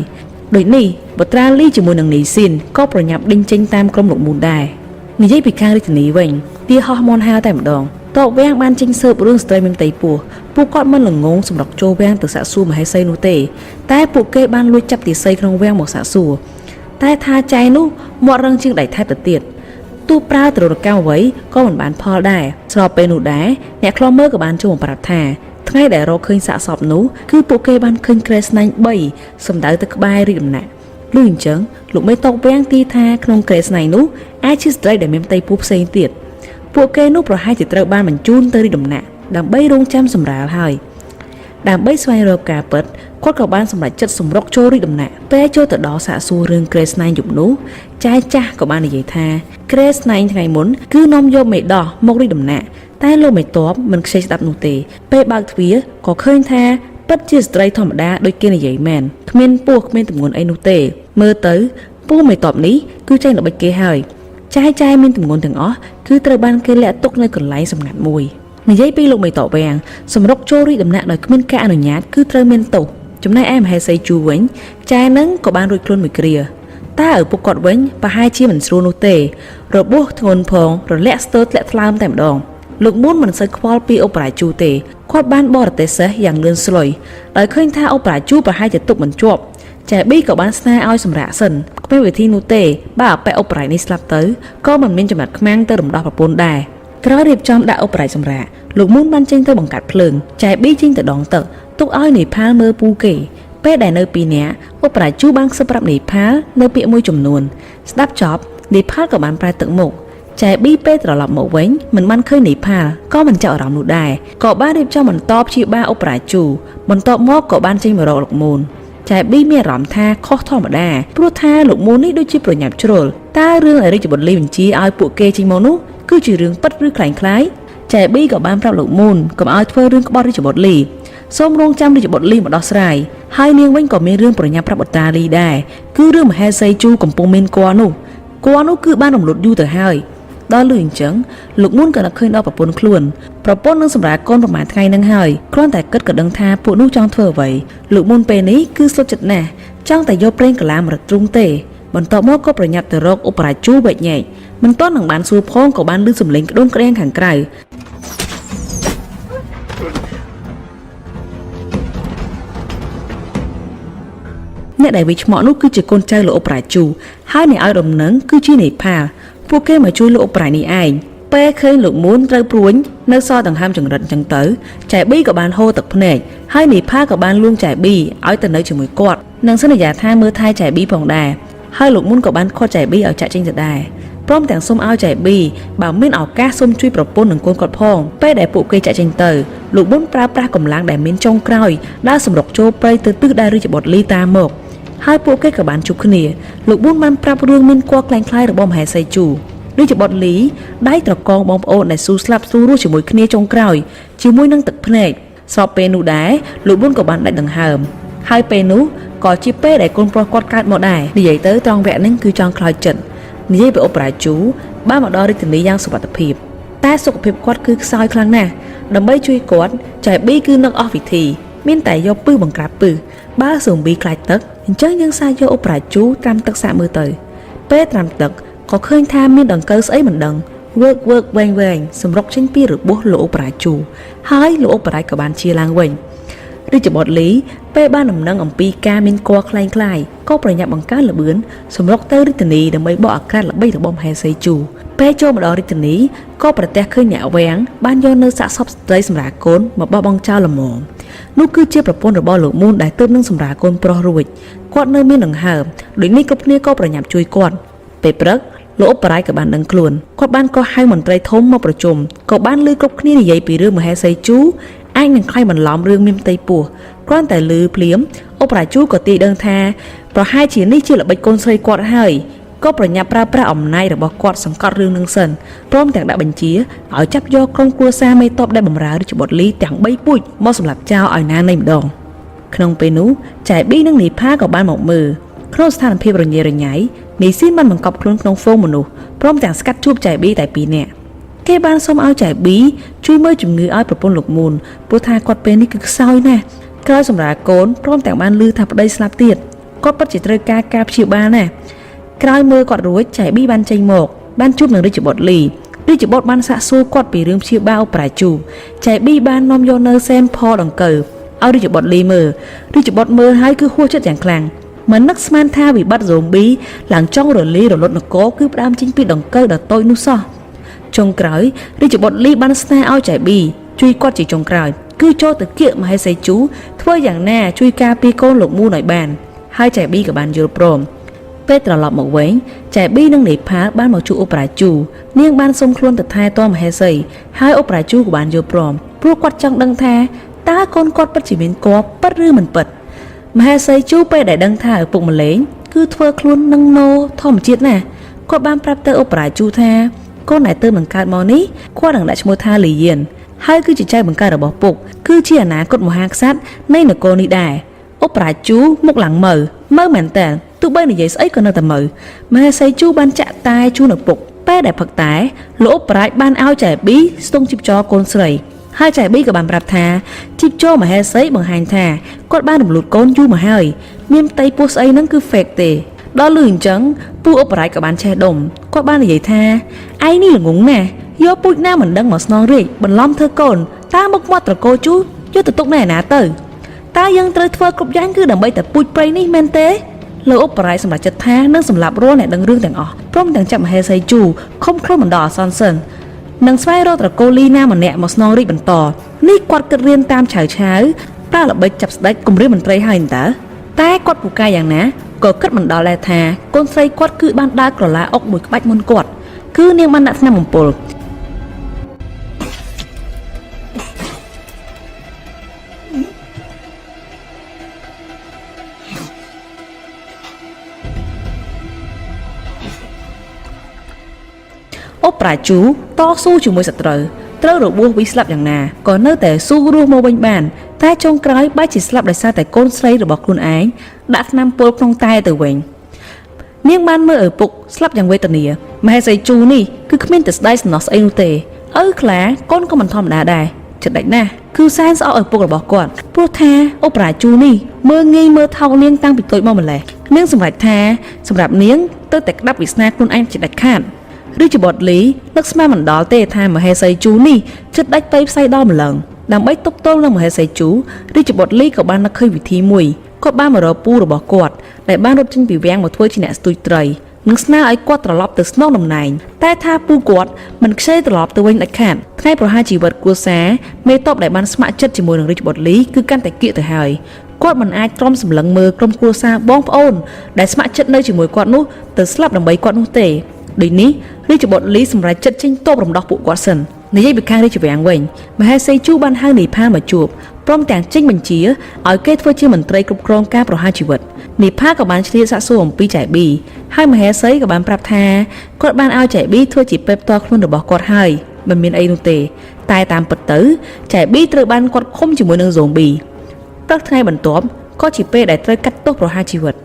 ដូចនេះបុត្រាលីជាមួយនឹងនីស៊ីនក៏ប្រញាប់ដេញចេញតាមក្រុមលោកមូនដែរនិយាយពីខាងរាជធានីវិញទាហោះមន់ហាលតែម្ដងតបវាំងបានចេញស៊ើបរឿងស្ត្រីមានផ្ទៃពោះពួកគាត់មិនល្ងងសម្រុកចូលវាំងទៅសាកសួរមហេសីនោះទេតែពួកគេបានលួចចាប់ទាសីក្នុងវាំងមកសាកសួរតែថាចែនោះមាត់រឹងជាងដៃថែបទៅទៀតទោះប្រើទរណកម្មអ្វីក៏មិនបានផលដែរស្របពេលនោះដែរអ្នកខ្លំមើលក៏បានចូលមកប្រាប់ថាថ្ងៃដែលរកឃើញសាកសពនោះគឺពួកគេបានឃើញគ្រែស្នាញ់3សំដៅទៅក្បែររាជដំណាក់លឺអញ្ចឹងលោកមេតកវាំងទីថាក្នុងគ្រែស្នាញ់នោះអាចជាស្ត្រីដែលមានផ្ទៃពោះផ្សេងទៀតពួកគេនោះប្រហែលជាត្រូវបានបញ្ជូនទៅរាជដំណាក់ដើម្បីរងចាំសម្រាលហើយដើម្បីស្វែងរកការពិតគាត់ក៏បានសម្រេចចិត្តសម្រុកចូលរាជដំណាក់ពេលចូលទៅដល់សាកសួររឿងគ្រែស្នែងយប់នោះចែចាស់ក៏បាននិយាយថាគ្រែស្នែងថ្ងៃមុនគឺនាំយកមេដោះមករាជដំណាក់តែលោកមេតបមិនខ្ចីស្ដាប់នោះទេពេលបើកទ្វារក៏ឃើញថាពិតជាស្ត្រីធម្មតាដូចគេនិយាយមែនគ្មានពោះគ្មានទម្ងន់អីនោះទេមើលទៅពូមេតបនេះគឺចេញល្បិចគេហើយចែចែមានទម្ងន់ទាំងអស់គឺត្រូវបានគេលាក់ទុកនៅកន្លែងសម្ងាត់មួយនិយាយពីលោកមេតបវាំងសម្រុកចូលរាជដំណាក់ដោយគ្មានការអនុញ្ញាតគឺត្រូវមានទោសចំណែកឯមហេសីជូវិញចែនឹងក៏បានរួចខ្លួនមួយគ្រាតែឪពុកគាត់វិញប្រហែលជាមិនស្រួលនោះទេរបួសធ្ងន់ផងរលាក់ស្ទើរធ្លាក់ថ្លើមតែម្ដងលោកមូនមិនសូវខ្វល់ពីឧបរាជូទេគាត់បានបរទេសសេះយ៉ាងលឿនស្លុយដោយឃើញថាឧបរាជូប្រហែលជាទុកមិនជាប់ចែប៊ីក៏បានស្នើឲ្យសម្រាកសិនគ្មានវិធីនោះទេបើអប៉ែឧបរាជនេះស្លាប់ទៅក៏មិនមានចំណាត់ខ្មាំងទៅរំដោះប្រពន្ធដែរក្រោយរៀបចំដាក់ឧបរាជសម្រាកលោកមូនបានចេញទៅបង្កាត់ភ្លើងចែប៊ីចេញទៅដងទឹកទុកឲ្យនេផាលមើលពូគេពេលដែលនៅពីរនាក់ឧបរាជូបានខ្សឹបប្រាប់នេផាលនៅពាក្យមួយចំនួនស្ដាប់ចប់នេផាលក៏បានប្រែទឹកមុខចែប៊ីពេលត្រឡប់មកវិញមិនបានឃើញនេផាលក៏មិនចាប់អារម្មណ៍នោះដែរក៏បានរៀបចំបន្តព្យាបាលឧបរាជូបន្ទាប់មកក៏បានចេញមករកលោកមូនចែប៊ីមានអារម្មណ៍ថាខុសធម្មតាព្រោះថាលោកមូននេះដូចជាប្រញាប់ជ្រុលតើរឿងដែលរាជបុត្រលីបញ្ជាឲ្យពួកគេចេញមកនោះគឺជារឿងពិតឬក្លែងក្លាយចែប៊ីក៏បានប្រាប់លោកមូនកុំឲ្យធ្វើរឿងក្បត់រាជបុត្រលីសូមរងចាំរាជបុត្រលីមកដោះស្រាយហើយនាងវិញក៏មានរឿងប្រញាប់ប្រាប់អត្រាលីដែរគឺរឿងមហេសីជូកំពុងមានគភ៌នោះគភ៌នោះគឺបានរំលត់យូរទៅហើយដល់លឺអញ្ចឹងលោកមូនក៏នឹកឃើញដល់ប្រពន្ធខ្លួនប្រពន្ធនឹងសម្រាលកូនប្រហែលថ្ងៃនឹងហើយគ្រាន់តែគិតក៏ដឹងថាពួកនោះចង់ធ្វើអ្វីលោកមូនពេលនេះគឺស្លុតចិត្តណាស់ចង់តែយកប្រេងកាឡាមរឹតទ្រុងទេបន្ទាប់មកក៏ប្រញាប់ទៅរកឧបរាជូវែកញែកមិនទាន់នឹងបានសួរផងក៏បានឮសំឡេងក្ដុងក្ដៀងខាងក្រៅអ្នកដែលវាឆ្មក់នោះគឺជាកូនចៅលោកឧបរាជូហើយអ្នកឲ្យដំណឹងគឺជានេផាលពួកគេមកជួយលោកឧបរាជនេះឯងពេលឃើញលោកមូនត្រូវព្រួញនៅសល់ដង្ហើមចង្រិតអញ្ចឹងទៅចែប៊ីក៏បានហូរទឹកភ្នែកហើយនេផាលក៏បានលួងចែប៊ីឲ្យទៅនៅជាមួយគាត់និងសន្យាថាមើលថែចែប៊ីផងដែរហើយលោកមូនក៏បានខាត់ចែប៊ីឲ្យចាក់ចេញទៅដែរព្រមទាំងសូមឲ្យចែប៊ីបើមានឱកាសសូមជួយប្រពន្ធនិងកូនគាត់ផងពេលដែលពួកគេចាក់ចេញទៅលោកមូនប្រើប្រាស់កម្លាំងដែលមានចុងក្រោយដើរសម្រុកចូលព្រៃទៅទិសដែលរាជបុត្រលីតាមមកហើយពួកគេក៏បានជួបគ្នាលោកប៊ុនបានប្រាប់រឿងមានគភ៌ក្លែងក្លាយរបស់មហេសីជូរាជបុត្រលីដៃត្រកងបងប្អូនដែលស៊ូស្លាប់ស៊ូរស់ជាមួយគ្នាចុងក្រោយជាមួយនឹងទឹកភ្នែកស្របពេលនោះដែរលោកប៊ុនក៏បានដាច់ដង្ហើមហើយពេលនោះក៏ជាពេលដែលកូនប្រុសគាត់កើតមកដែរនិយាយទៅត្រង់វគ្គហ្នឹងគឺចង់ខ្លោចចិត្តនិយាយពីឧបរាជូបានមកដល់រាជធានីយ៉ាងសុវត្ថិភាពតែសុខភាពគាត់គឺខ្សោយខ្លាំងណាស់ដើម្បីជួយគាត់ចែប៊ីគឺនឹកអស់វិធី មានតែយកពឹសបង្ក្រាបពឹសបើសូមប៊ីខ្លាចទឹកអញ្ចឹងយើងសាកយកអូប្រាជូត្រាំទឹកសាកមើលទៅពេលត្រាំទឹកក៏ឃើញថាមានដង្កូវស្អីមិនដឹងវើកវើកវែងវែងសម្រុកចេញពីរបួសលោកអូប្រាជូហើយលោកអូប្រាក៏បានជាឡើងវិញរាជបុត្រលីពេលបានដំណឹងអំពីការមានគរคล้ายคล้ายក៏ប្រញាប់បង្កើនល្បឿនសម្រុកទៅរាជធានីដើម្បីបកអាក្រាតល្បិចរបស់មហេសីជូពេលចូលមកដល់រាជធានីក៏ប្រទះឃើញអ្នកវាំងបានយកនៅសាកសពស្ត្រីសម្រាប់កូនមកបោះបង់ចោលល្មមនោះគឺជាប្រពន្ធរបស់លោកមូនដែលទើបនឹងសម្រាលកូនប្រុសរួចគាត់នៅមានដង្ហើមដូចនេះគ្រប់គ្នាក៏ប្រញាប់ជួយគាត់ពេលព្រឹកលោកអបរាយក៏បានដឹងខ្លួនគាត់បានកោះហៅមន្ត្រីធំមកប្រជុំក៏បានលើគ្រប់គ្នានិយាយពីរឿងមហេសីជូអាចនឹងខ្លាយបន្លំរឿងមានផ្ទៃពោះគ្រាន់តែលឺភ្លាមអបរាជូក៏ទាយដឹងថាប្រហែលជានេះជាល្បិចកូនស្រីគាត់ហើយក៏ប្រញាប់ប្រើប្រាស់អំណាចរបស់គាត់សង្កត់រឿងនឹងសិនព្រមទាំងដាក់បញ្ជាឲ្យចាប់យកក្រុមគ្រួសារមេតបដែលបម្រើរាជបុត្រលីទាំង3ពូជមកសម្លាប់ចោលឲ្យណានៃម្ដងក្នុងពេលនោះចែប៊ីនិងនីផាក៏បានមកមើលក្នុងស្ថានភាពរញ៉េរញ៉ៃនីស៊ីនបានបង្កប់ខ្លួនក្នុងហ្វូងមនុស្សព្រមទាំងស្កាត់ជួបចែប៊ីតែពីរនាក់គេបានសុំឲ្យចែប៊ីជួយមើលជំងឺឲ្យប្រពន្ធលោកមូនព្រោះថាគាត់ពេលនេះគឺខ្សោយណាស់ក្រោយសម្រាលកូនព្រមទាំងបានឮថាប្តីស្លាប់ទៀតគាត់ពិតជាត្រូវការការព្យាបាលណាស់ក្រោយមើលគាត់រួចចែប៊ីបានចេញមកបានជួបនឹងរាជបុត្រលីរាជបុត្របានសាកសួរគាត់ពីរឿងព្យាបាលអូប្រាជូចែប៊ីបាននាំយកនៅសែមផលដង្កូវឲ្យរាជបុត្រលីមើលរាជបុត្រមើលហើយគឺហួសចិត្តយ៉ាងខ្លាំងមិននឹកស្មានថាវិបត្តិហ្សូមប៊ីឡើងចង់រលីរលត់នគរគឺផ្ដើមចេញពីដង្កូវដ៏តូចនោះសោះចុងក្រោយរាជបុត្រលីបានស្នើឲ្យចែប៊ីជួយគាត់ជាចុងក្រោយគឺចូលទៅគៀកមហេសីជូធ្វើយ៉ាងណាជួយការពារកូនលោកមូនឲ្យបានហើយចែប៊ីក៏បានយល់ព្រមពេលត្រឡប់មកវិញចែប៊ីនិងនេផាលបានមកជួបអូប្រាជូនាងបានសុំខ្លួនទៅថែទាំមហេសីហើយអូប្រាជូក៏បានយល់ព្រមព្រោះគាត់ចង់ដឹងថាតើកូនគាត់ពិតជាមានគភ៌ពិតឬមិនពិតមហេសីជូពេលដែលដឹងថាឪពុកម្លេងគឺធ្វើខ្លួននឹងណូធម្មជាតិណាស់គាត់បានប្រាប់ទៅអូប្រាជូថាកូនដែលទើបនឹងកើតមកនេះគាត់នឹងដាក់ឈ្មោះថាលីយៀនហើយគឺជាចៅបង្កើតរបស់ពុកគឺជាអនាគតមហាក្សត្រនៃនគរនេះដែរអូប្រាជូមុខឡើងមើមើមែនតើទោះបីនិយាយស្អីក៏នៅតែមើមហេសីជូបានចាក់តែជូនឪពុកពេលដែលផឹកតែលោកអូប្រាជបានឲ្យចែប៊ីស្ទង់ជីបចរកូនស្រីហើយចែប៊ីក៏បានប្រាប់ថាជីបចរមហេសីបង្ហាញថាគាត់បានរំលូតកូនយូរមកហើយមានផ្ទៃពោះស្អីហ្នឹងគឺ fake ទេដល់លឺអញ្ចឹងពូអបរាជក៏បានឆេះដុំគាត់បាននិយាយថាឯងនេះល្ងងណាស់យកពូជណាមិនដឹងមកស្នងរាជបន្លំធ្វើកូនតើមុខមាត់ត្រកូលជូយកទៅទុកនៅឯណាទៅតើយើងត្រូវធ្វើគ្រប់យ៉ាងគឺដើម្បីតែពូជព្រៃនេះមែនទេលោកអបរាជសម្រេចចិត្តថានឹងសម្លាប់រាល់អ្នកដឹងរឿងទាំងអស់ព្រមទាំងចាប់មហេសីជូឃុំខ្លួនបណ្ដោះអាសន្នសិននិងស្វែងរកត្រកូលលីណាម្នាក់មកស្នងរាជបន្តនេះគាត់គិតរៀនតាមឆៅឆៅប្រើល្បិចចាប់ស្ដេចគម្រាមមន្ត្រីហើយតើតែគាត់ពូកែយ៉ាងណាក៏គិតមិនដល់ដែរថាកូនស្រីគាត់គឺបានដើរក្រឡាអុកមួយក្បាច់មុនគាត់គឺនាងបានដាក់ថ្នាំបំពុលអូប្រាជូតស៊ូជាមួយសត្រូវត្រូវរបួសវិស្លាប់យ៉ាងណាក៏នៅតែស៊ូរស់មកវិញបានតែចុងក្រោយបែរជាស្លាប់ដោយសារតែកូនស្រីរបស់ខ្លួនឯងដាក់ថ្នាំពុលក្នុងតែទៅវិញនាងបានមើលឪពុកស្លាប់យ៉ាងវេទនាមហេសីជូនេះគឺគ្មានតែស្ដាយសំណោះស្អីនោះទេឪខ្លាកូនក៏មិនធម្មតាដែរចិត្តដាច់ណាស់គឺសែនស្អប់ឪពុករបស់គាត់ព្រោះថាអូប្រាជូនេះមើលងាយមើលថោកនាងតាំងពីតូចមកម្លេះនាងសម្រេចថាសម្រាប់នាងទៅតែក្តាប់វាសនាខ្លួនឯងជាដាច់ខាតរាជបុត្រលីនឹកស្មានមិនដល់ទេថាមហេសីជូនេះចិត្តដាច់ទៅផ្សៃដល់ម្លឹងដើម្បីទប់ទល់នឹងមហេសីជូរាជបុត្រលីក៏បាននឹកឃើញវិធីមួយគាត់បានមករកពូរបស់គាត់ដែលបានរត់ចេញពីវាំងមកធ្វើជាអ្នកស្ទូចត្រីនិងស្នើឲ្យគាត់ត្រឡប់ទៅស្នងតំណែងតែថាពូគាត់មិនខ្ចីត្រឡប់ទៅវិញដាច់ខាតថ្ងៃប្រហែលជីវិតគ្រួសារមេតបដែលបានស្ម័គ្រចិត្តជាមួយនឹងរាជបុត្រលីគឺកាន់តែគៀកទៅហើយគាត់មិនអាចទ្រាំសម្លឹងមើលក្រុមគ្រួសារបងប្អូនដែលស្ម័គ្រចិត្តនៅជាមួយគាត់នោះទៅស្លាប់ដើម្បីគាត់នោះទេដូចនេះរាជបុត្រលីសម្រេចចិត្តចេញតបរំដោះពួកគាត់សិននិយាយពីខាងរាជវាំងវិញមហេសីជូបានហៅនីផាមកជួបព្រមទាំងចេញបញ្ជាឲ្យគេធ្វើជាមន្ត្រីគ្រប់គ្រងការប្រហារជីវិតនីផាក៏បានឆ្លៀតសាកសួរអំពីចែប៊ីហើយមហេសីក៏បានប្រាប់ថាគាត់បានឲ្យចែប៊ីធ្វើជាពេទ្យផ្ទាល់ខ្លួនរបស់គាត់ហើយមិនមានអីនោះទេតែតាមពិតទៅចែប៊ីត្រូវបានគាត់ឃុំជាមួយនឹងហ្សូមប៊ីព្រឹកថ្ងៃបន្ទាប់ក៏ជាពេលដែលត្រូវកាត់ទោសប្រហារជីវិត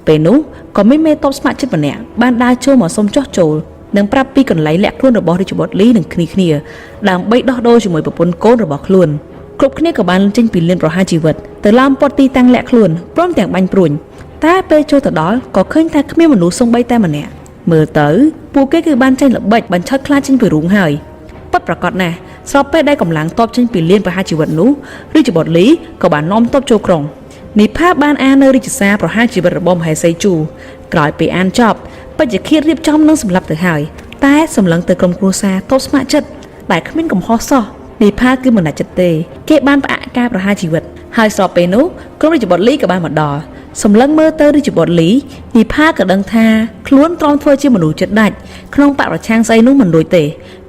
ពេលនោះក៏មានមេតបស្ម័គ្រចិត្តម្នាក់បានដើរចូលមកសុំចោះចូលនិងប្រាប់ពីកន្លែងលាក់ខ្លួនរបស់រាជបុត្រលីនិងគ្នាគ្នាដើម្បីដោះដូរជាមួយប្រពន្ធកូនរបស់ខ្លួន គ្រប់គ្នាក៏បានចេញពីលានប្រហារជីវិតទៅឡោមព័ទ្ធទីតាំងលាក់ខ្លួនព្រមទាំងបាញ់ព្រួញតែពេលចូលទៅដល់ក៏ឃើញថាគ្មានមនុស្សសូម្បីតែម្នាក់មើលទៅពួកគេគឺបានចេញល្បិចបញ្ឆោតខ្លាចចេញពីរូងហើយពិតប្រាកដណាស់ស្របពេលដែលកម្លាំងតបចេញពីលានប្រហារជីវិតនោះរាជបុត្រលីក៏បាននាំតបចូលក្រុងនីផាបានអាននៅរាជសារប្រហារជីវិតរបស់មហេសីជូក្រោយពេលអានចប់បច្ចឃាតរៀបចំនឹងសម្លាប់ទៅហើយតែសម្លឹងទៅក្រុមគ្រួសារតបស្ម័គ្រចិត្តដែលគ្មានកំហុសសោះនីផាគឺមិនដាច់ចិត្តទេគេបានផ្អាកការប្រហារជីវិតហើយស្របពេលនោះក្រុមរាជបុត្រលីក៏បានមកដល់សម្លឹងមើលទៅរាជបុត្រលីនីផាក៏ដឹងថាខ្លួនទ្រាំធ្វើជាមនុស្សចិត្តដាច់ក្នុងបរិច្ឆាងស្អីនោះមិនរួចទេ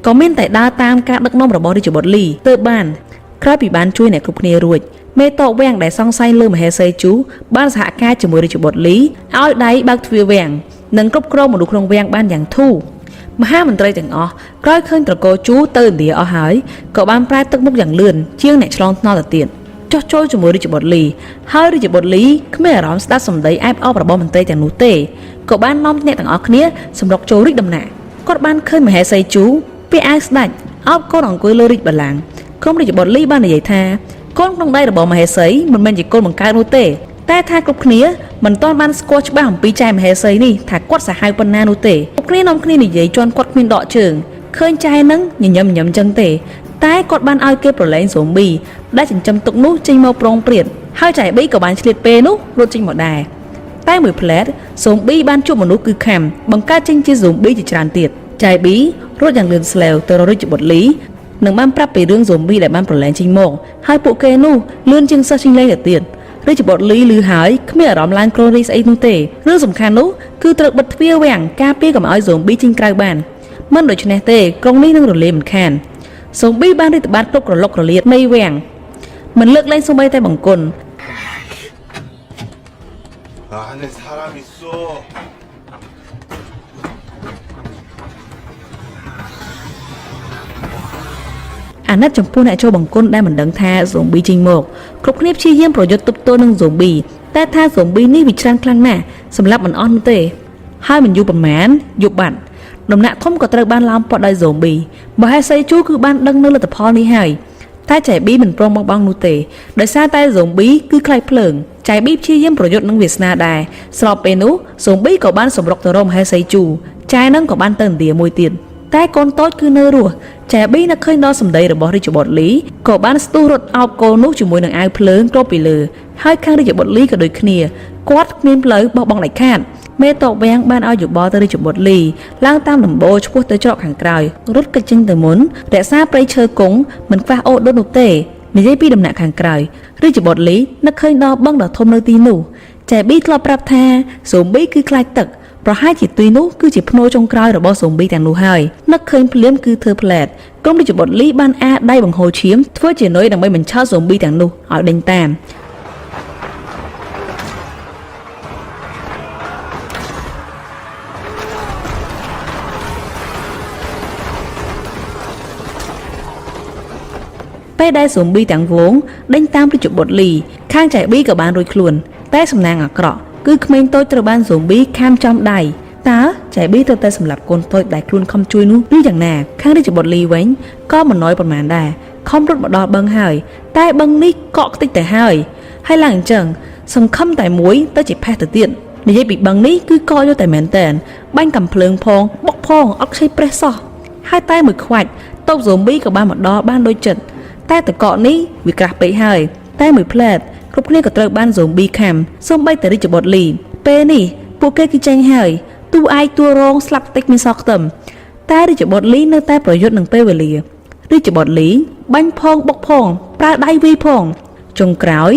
ក៏មានតែដើរតាមការដឹកនាំរបស់រាជបុត្រលីទើបបានក្រោយពីបានជួយអ្នកគ្រប់គ្នារួចមេតបវាំងដែលសង្ស័យលើមហេសីជូបានសហការជាមួយរាជបុត្រលីឲ្យដៃបើកទ្វារវាំងនិងគ្រប់គ្រងមនុស្សក្នុងវាំងបានយ៉ាងធូរមហាមន្ត្រីទាំងអស់ក្រោយឃើញត្រកូលជូទៅឥណ្ឌាអស់ហើយក៏បានប្រែទឹកមុខយ៉ាងលឿនជាងអ្នកឆ្លងថ្នល់ទៅទៀតចុះចូលជាមួយរាជបុត្រលីហើយរាជបុត្រលីគ្មានអារម្មណ៍ស្ដាប់សម្ដីអែបអបរបស់មន្ត្រីទាំងនោះទេក៏បាននាំអ្នកទាំងអស់គ្នាសម្រុកចូលរាជដំណាក់គាត់បានឃើញមហេសីជូពាក់អាវស្ដេចអោបកូនអង្គុយលើរាជបល្ល័ង្កក្រុមរាជបុត្រលីបាននិយាយថាកូនក្នុងដៃរបស់មហេសីមិនមែនជាកូនបង្កើតនោះទេតែថាគ្រប់គ្នាមិនទាន់បានស្គាល់ច្បាស់អំពីចែមហេសីនេះថាគាត់សាហាវប៉ុណ្ណានោះទេគ្រប់គ្នានាំគ្នានិយាយជន់គាត់គ្មានដកជើងឃើញចែនឹងញញឹមញញឹមចឹងទេតែគាត់បានឲ្យគេប្រឡែងសូមប៊ីដែលចិញ្ចឹមទុកនោះចេញមកប្រងព្រាតហើយចែប៊ីក៏បានឆ្លៀតពេលនោះរត់ចេញមកដែរតែមួយផ្លែតសូមប៊ីបានជួបមនុស្សគឺខំបង្កើតចេញជាសូមប៊ីជាច្រើនទៀតចែប៊ីរត់យ៉ាងលឿនស្លេវទៅរករាជបុត្រលីនិងបានប្រាប់ពីរឿងសូមប៊ីដែលបានប្រឡែងចេញមកហើយពួកគេនោះលឿនជាងសិស្សចេញលេងទៅទៀតរាជបុត្រលីឮហើយគ្មានអារម្មណ៍ឡើងគ្រោះរីស្អីនោះទេរឿងសំខាន់នោះគឺត្រូវបិទទ្វារវាំងការពារកុំឲ្យសូមប៊ីចេញក្រៅបានមិនដូច្នេះទេក្រុងនេះនឹងរលាយមិនខានសូមប៊ីបានរាតត្បាតគ្រប់ក្រឡុកក្រលៀតនៃវាំងមិនលើកលែងសូម្បីតែបង្គន់ 안에 사람 있어. អាណិតចំពោះអ្នកចូលបង្គន់ដែលមិនដឹងថាហ្សូមប៊ីចេញមកគ្រប់គ្នាព្យាយាមប្រយុទ្ធទប់ទល់នឹងហ្សូមប៊ីតែថាហ្សូមប៊ីនេះវាច្រើនខ្លាំងណាស់សម្រាប់មិនអស់នោះទេហើយមិនយូរប៉ុន្មានយប់បាត់ដំណាក់ធំក៏ត្រូវបានឡោមព័ទ្ធដោយហ្សូមប៊ីមហេសីជូគឺបានដឹងនៅលទ្ធផលនេះហើយតែចែប៊ីមិនព្រមបោះបង់នោះទេដោយសារតែហ្សូមប៊ីគឺខ្លាចភ្លើងចែប៊ីព្យាយាមប្រយុទ្ធនឹងវាសនាដែរស្របពេលនោះហ្សូមប៊ីក៏បានសម្រុកទៅរកមហេសីជូចែនឹងក៏បានទៅឥណ្ឌាមួយទៀតតែកូនតូចគឺនៅរស់ចែប៊ីនៅឃើញដល់សម្ដីរបស់រាជបុត្រលីក៏បានស្ទុះរត់អោបកូននោះជាមួយនឹងអាវភ្លើងគ្របពីលើហើយខាងរាជបុត្រលីក៏ដូចគ្នាគាត់គ្មានផ្លូវបោះបង់ដាច់ខាតមេតបវាំងបានឲ្យយោបល់ទៅរាជបុត្រលីឡើងតាមដំបូលឆ្ពោះទៅច្រកខាងក្រោយរត់គេចចេញទៅមុនរក្សាព្រៃឈើគង់មិនខ្វះអូដុតនោះទេនិយាយពីដំណាក់ខាងក្រោយរាជបុត្រលីនឹកឃើញដល់បឹងដ៏ធំនៅទីនោះចែប៊ីធ្លាប់ប្រាប់ថាសូមប៊ីគឺខ្លាចទឹកប្រហែលជាទីនោះគឺជាភ្នូរចុងក្រោយរបស់សូមប៊ីទាំងនោះហើយនឹកឃើញភ្លាមគឺធ្វើផ្លែតក្រុមរាជបុត្រលីបានអាដៃបង្ហូរឈាមធ្វើជានុយដើម្បីបញ្ឆោតសូមប៊ីទាំងនោះឲ្យដេញតាម ពេលដែលសូមប៊ីទាំងវងដេញតាមរាជបុត្រលីខាងចៃប៊ីក៏បានរួចខ្លួនតែសំណាងអាក្រក់គឺក្មេងតូចត្រូវបានសូមប៊ីខាំចំដៃតើចៃប៊ីត្រូវតែសម្លាប់កូនតូចដែលខ្លួនខំជួយនោះឬយ៉ាងណាខាងរាជបុត្រលីវិញក៏មិនណយប៉ុន្មានដែរខំរត់មកដល់បឹងហើយតែបឹងនេះកក់ខ្ទេចទៅហើយហើយឡើងអញ្ចឹងសង្ឃឹមតែមួយទៅជាផេះទៅទៀតនិយាយពីបឹងនេះគឺកយកតែមែនតែនបាញ់កំភ្លើងផងបុកផងអត់ខ្ចីប្រេះសោះហើយតែមួយខ្វាច់តូបហ្សូមប៊ីក៏បានមកដល់បានដូចចិត្ត តែតកកនេះវាក្រាស់ពេកហើយតែមួយផ្លែតគ្រប់គ្នាក៏ត្រូវបានហ្សូមប៊ីខាំសូម្បីតែរាជបុត្រលីពេលនេះពួកគេគឺចេញហើយទូឯកតួរងស្លាប់តិចមានសល់ខ្ទឹមតែរាជបុត្រលីនៅតែប្រយុទ្ធនឹងពេលវេលារាជបុត្រលីបាញ់ផងបុកផងប្រើដៃវាយផងចុងក្រោយ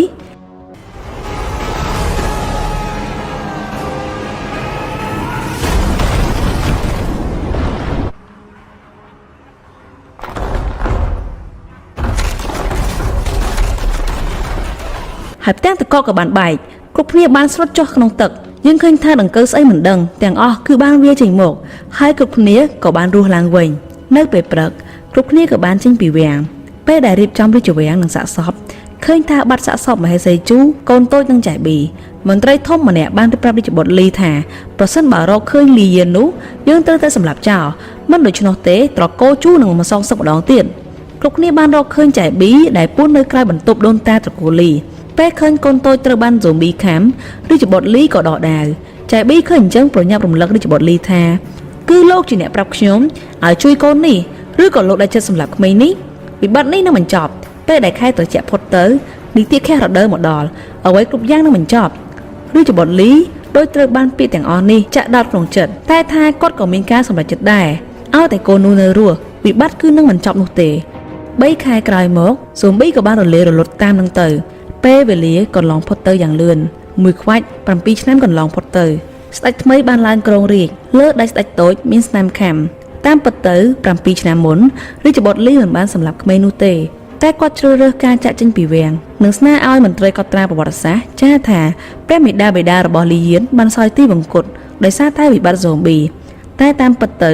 ហើយផ្ទាំងតកកក៏បានបែកគ្រប់គ្នាបានស្រុតចុះក្នុងទឹកយើងឃើញថាដង្កូវស្អីមិនដឹងទាំងអស់គឺបានវាចេញមកហើយគ្រប់គ្នាក៏បានរស់ឡើងវិញនៅពេលព្រឹកគ្រប់គ្នាក៏បានចេញពីវាំងពេលដែលរៀបចំរាជវាំងនិងសាកសពឃើញថាបាត់សាកសពមហេសីជូកូនតូចនិងចែប៊ីមន្ត្រីធំម្នាក់បានប្រាប់រាជបុត្រលីថាប្រសិនបើរកឃើញលីយាននោះយើងត្រូវតែសម្លាប់ចោលមិនដូច្នោះទេត្រកូលជូនឹងមកសងសឹកម្ដងទៀត គ្រប់គ្នាបានរកឃើញចែប៊ីដែលពួននៅក្រោយបន្ទប់ដូនតាត្រកូលលីពេលឃើញកូនតូចត្រូវបានហ្សូមប៊ីខាំរាជបុត្រលីក៏ដកដាវចែប៊ីឃើញអញ្ចឹងប្រញាប់រំលឹករាជបុត្រលីថាគឺលោកជាអ្នកប្រាប់ខ្ញុំឲ្យជួយកូននេះឬក៏លោកដែលចិត្តសម្លាប់ក្មេងនេះវិបត្តិនេះនឹងបញ្ចប់ពេលដែលខែត្រជាក់ផុតទៅនីតិខែរដូវមកដល់អ្វីគ្រប់យ៉ាងនឹងបញ្ចប់ រាជបុត្រលីដោយត្រូវបានពាក្យទាំងអស់នេះចាក់ដោតក្នុងចិត្តតែថាគាត់ក៏មានការសម្រេចចិត្តដែរឲ្យតែកូននោះនៅរស់វិបត្តិគឺនឹងមិនចប់នោះទេ3ខែក្រោយមកសូមប៊ីក៏បានរលាយរលត់តាមនឹងទៅពេលវេលាកន្លងផុតទៅយ៉ាងលឿនមួយខ្វាច់7ឆ្នាំកន្លងផុតទៅស្ដេចថ្មីបានឡើងគ្រងរាជ្យលើដៃស្ដេចតូចមានស្នាមខាំតាមពិតទៅ7ឆ្នាំមុនរាជបុត្រលីមិនបានសម្លាប់ក្មេងនោះទេ តែគាត់ជ្រើសរើសការចាក់ចេញពីវាំងនិងស្នើឲ្យមន្ត្រីកត់ត្រាប្រវត្តិសាស្ត្រចារថាព្រះមេដាបេដារបស់លីយៀនបានសោយទីវង្គតដោយសារតែវិបត្តិហ្សូមប៊ីតែតាមពិតទៅ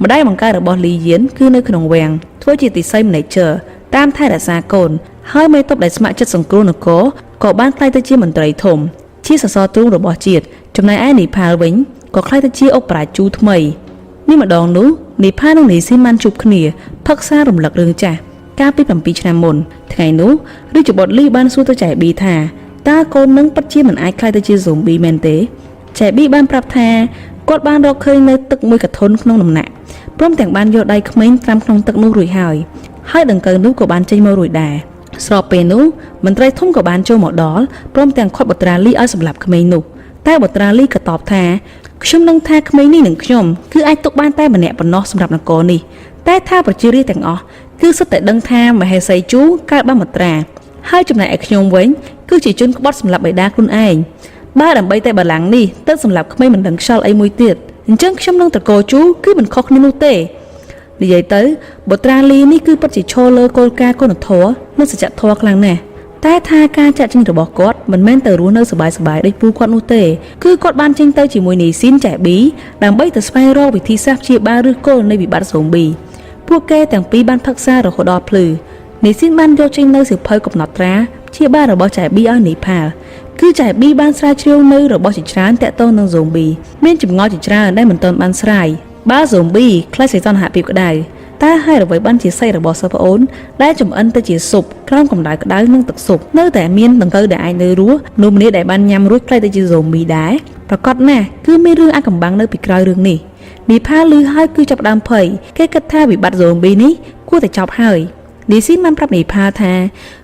ម្ដាយបង្កើតរបស់លីយៀនគឺនៅក្នុងវាំងធ្វើជាទីសី manager តាមថែរក្សាកូនហើយមេតបដែលស្ម័គ្រចិត្តសង្គ្រោះនគរក៏បានក្លាយទៅជាមន្ត្រីធំជាសសរទ្រូងរបស់ជាតិចំណែកឯនីផាលវិញក៏ក្លាយទៅជាអុបរាជូថ្មីនេះម្ដងនោះនីផានិងនីស៊ីមបានជួបគ្នាផឹកសារំលឹករឿងចាស់ កាលពី7ឆ្នាំមុនថ្ងៃនោះរាជបុត្រលីបានសួរទៅចែប៊ីថាតើកូននឹងពិតជាមិនអាចក្លាយទៅជាហ្សូមប៊ីមែនទេចែប៊ីបានប្រាប់ថាគាត់បានរកឃើញនៅទឹកមួយកធុនក្នុងដំណាក់ព្រមទាំងបានយកដៃក្មេងត្រាំក្នុងទឹកនោះរួចហើយហើយដង្កូវនោះក៏បានចេញមករួចដែរស្របពេលនោះមន្ត្រីធំក៏បានចូលមកដល់ព្រមទាំងខាត់បុត្រាលីឲ្យសម្លាប់ក្មេងនោះតែបុត្រាលីក៏តបថាខ្ញុំនឹងថាក្មេងនេះនឹងខ្ញុំគឺអាចទុកបានតែម្នាក់ប៉ុណ្ណោះសម្រាប់នគរនេះតែថាប្រជារាស្ត្រទាំងអស់គឺសុទ្ធតែដឹងថាមហេសីជូកើតបានមត្រាហើយចំណែកឯខ្ញុំវិញគឺជាជនក្បត់សម្លាប់បិតាខ្លួនឯងបើដើម្បីតែបលាំងនេះទៅសម្លាប់ក្មេងមិនដឹងខ្យល់អីមួយទៀតអញ្ចឹងខ្ញុំនឹងត្រកូលជូគឺមិនខុសគ្នានោះទេនិយាយទៅបុត្រាលីនេះគឺពិតជាឈរលើគោលការណ៍គុណធម៌និងសច្ចធម៌ខ្លាំងណាស់តែថាការចាក់ចេញរបស់គាត់មិនមែនទៅរស់នៅសប្បាយៗដូចពូគាត់នោះទេគឺគាត់បានចេញទៅជាមួយនីស៊ីនចែប៊ីដើម្បីទៅស្វែងរកវិធីសាស្ត្រព្យាបាលឫសគល់នៃវិបត្តិហ្សូមប៊ីពួកគេទាំងពីរបានផឹកសារហូតដល់ភ្លឺនីស៊ីនបានយកចេញនៅសៀវភៅកំណត់ត្រាព្យាបាលរបស់ចែប៊ីឲ្យនីផាលគឺចែប៊ីបានស្រាវជ្រាវនៅរបស់ជាច្រើនតាក់ទងនឹងហ្សូមប៊ីមានចម្ងល់ជាច្រើនដែលមិនទាន់បានស្រាយបើហ្សូមប៊ីក្លាយសីតុណ្ហភាពក្តៅតើហើយអ្វីបានជាសាច់របស់សិស្សប្អូនដែលចំអិនទៅជាស៊ុបក្រោមកម្ដៅក្តៅនិងទឹកស៊ុបនៅតែមានដង្កូវដែលអាចនៅរស់នោះម្នាក់ដែលបានញ៉ាំរួចក្លាយទៅជាហ្សូមប៊ីដែរប្រកាសណាស់គឺមានរឿងអាកំបាំងនៅពីក្រោយរឿងនេះនីផាលឺហើយគឺចាប់ផ្ដើមភ័យគេគិតថាវិបត្តិហ្សូមប៊ីនេះគួរតែចប់ហើយនីស៊ីនបានប្រាប់នីផាថា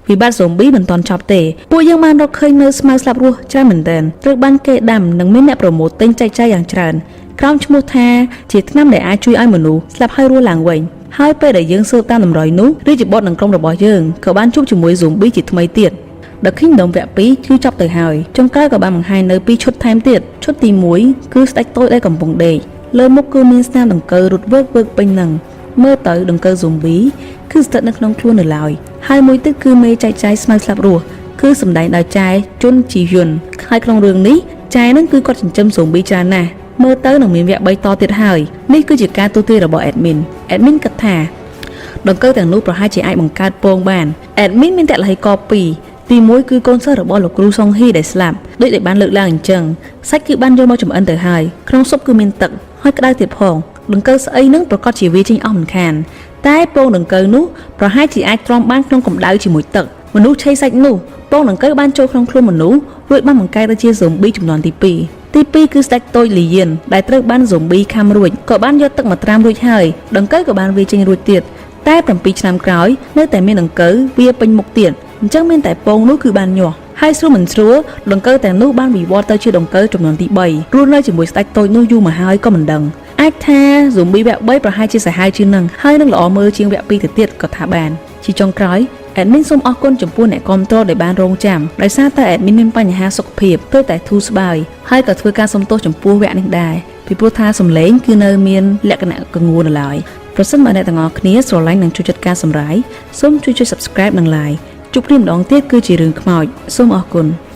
វិបត្តិហ្សូមប៊ីមិនទាន់ចប់ទេពួកយើងបានរកឃើញនៅស្មៅស្លាប់រស់ច្រើនមែនទែនត្រូវបានគេដាំនិងមានអ្នកប្រមូលទិញចែកចាយយ៉ាងច្រើនក្រោមឈ្មោះថាជាថ្នាំដែលអាចជួយឲ្យមនុស្សស្លាប់ហើយរស់ឡើងវិញហើយពេលដែលយើងស៊ើបតាមតម្រុយនោះរាជបុត្រនិងក្រុមរបស់យើងក៏បានជួបជាមួយហ្សូមប៊ីជាថ្មីទៀត The Kingdom វគ្គ2គឺចប់ទៅហើយចុងក្រោយក៏បានបង្ហាញនៅពីរឈុតថែមទៀតឈុតទី1គឺស្ដេចតូចដែលកំពុងដេកលើមុខគឺមានស្នាមដង្កូវរត់វើកវើកពេញនឹងមើលទៅដង្កូវហ្សូមប៊ីគឺស្ថិតនៅក្នុងខ្លួននៅឡើយហើយមួយទៀតគឺមេចែកចាយស្មៅស្លាប់រស់គឺសម្ដែងដោយចែជុនជីយុនហើយក្នុងរឿងនេះចែនឹងគឺគាត់ចិញ្ចឹមហ្សូមប៊ីច្រើនណាស់មើលទៅនឹងមានវគ្គ3តទៀតហើយនេះគឺជាការទូទាយរបស់ admin admin គិតថា ដង្កូវទាំងនោះប្រហែលជាអាចបង្កើតពងបាន admin មានតលហិក2ទី1គឺកូនសិស្សរបស់លោកគ្រូសុងហ៊ីដែលស្លាប់ដូចដែលបានលើកឡើងអញ្ចឹងសាច់គឺបានយកមកចម្អិនទៅហើយក្នុងស៊ុបគឺមានទឹកហើយក្តៅទៀតផងដង្កូវស្អីនឹងប្រកាសជាវាចេញអស់មិនខានតែពងដង្កូវនោះប្រហែលជាអាចទ្រាំបានក្នុងកម្ដៅជាមួយទឹកមនុស្សឆេសាច់នោះពងដង្កូវបានចូលក្នុងខ្លួនមនុស្សរួចបានបង្កើតទៅជាហ្សូមប៊ីចំនួនទី2ទី2គឺស្ដេចតូចលីយៀនដែលត្រូវបានហ្សូមប៊ីខាំរួចក៏បានយកទឹកមកត្រាំរួចហើយដង្កូវក៏បានវាចេញរួចទៀតតែ7ឆ្នាំក្រោយនៅតែមានដង្កូវវាពេញមុខទៀតអញ្ចឹងមានតែពងនោះគឺបានញាស់ហើយស្រួលមិនស្រួលដង្កូវទាំងនោះបានវិវត្តទៅជាដង្កូវចំនួនទី3រស់នៅជាមួយស្ដេចតូចនោះយូរមកហើយក៏មិនដឹងអាចថាហ្សូមប៊ីវគ្គ3ប្រហែលជាសាហាវជាងនឹងហើយនឹងល្អមើលជាងវគ្គ2ទៅទៀតក៏ថាបានជាចុងក្រោយ admin សូមអរគុណចំពោះអ្នកគាំទ្រដែលបានរងចាំដោយសារតែ admin មានបញ្ហាសុខភាពទើបតែធូរស្បើយហើយក៏ធ្វើការសុំទោសចំពោះវគ្គនេះដែរពីព្រោះថាសំឡេងគឺនៅមានលក្ខណៈកងួរនៅឡើយប្រសិនបើអ្នកទាំងអស់គ្នាស្រឡាញ់និងចូលចិត្តការសម្រាយសូមជួយចុច Subscribe និង Like ជួបគ្នាម្ដងទៀតគឺជារឿងខ្មោចសូមអរគុណ។